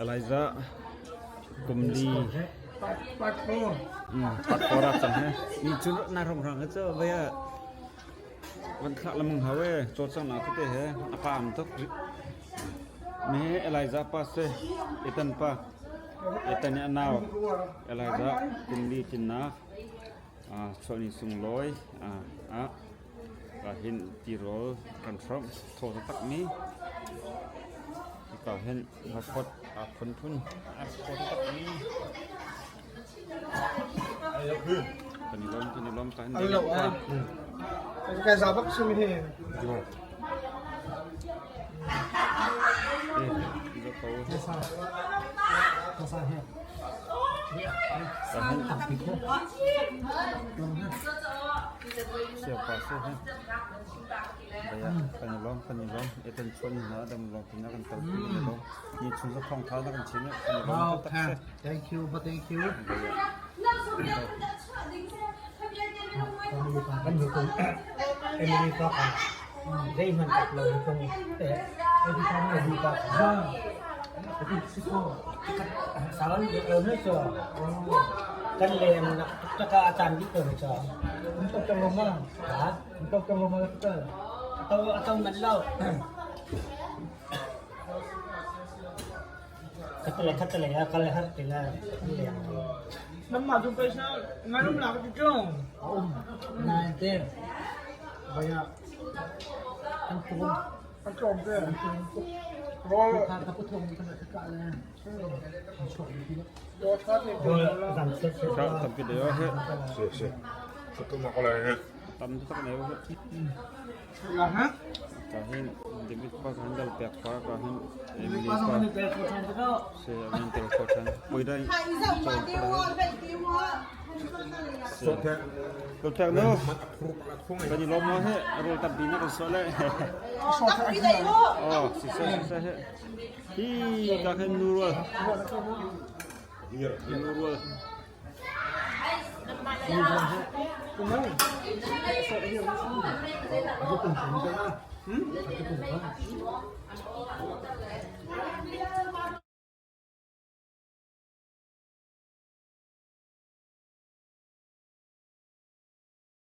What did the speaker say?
Elijah kum li pat kora cang he ni cu na rong rang cu vai ah van thlah lamang hau e chaw cang na te he a pa am tuk me Elijah pa se Ethan pa Ethan a nau Elijah kum li tinnak chuahni sunglawi ah hin tirawl kan hrawmh thaw taktakmi hika hin hotpot aa phunphun a thaw taktakmi kan i lawm kan i lawm ka hin Kai za bak simi hi. Kan i lawm kan i lawm etan chuan hna dam lawng tin kan kal pi kan i lawm ni chung za thong tha na kan chin kan i lawm tak tak Thank you, thank you. Emily pa kha zeihmanh ṭap lo in tung Emily pa kha kan leng nak taka a caan dih ko ca. Ha? Ato ato man lo. Khatale khatale a kal har ti la leng. Namah tu paisa nganum lak ti chung. Um na te. Baya an tum. An tlawm te. Rawl. Kha ka puthong ka ka le. Rawl tha te. Zam se se. Tampi deo he. Se se. Satu ma ko lai he. Tam tak ne he. La ha. Ka hin David pa kan dal pek pa ka hin Emily pa se amin tel kho than poi dai chol pa Ko thak no kan i lawm mo he rol tampi na kan so le oh si se si se he hi ka khen nu rual nu rual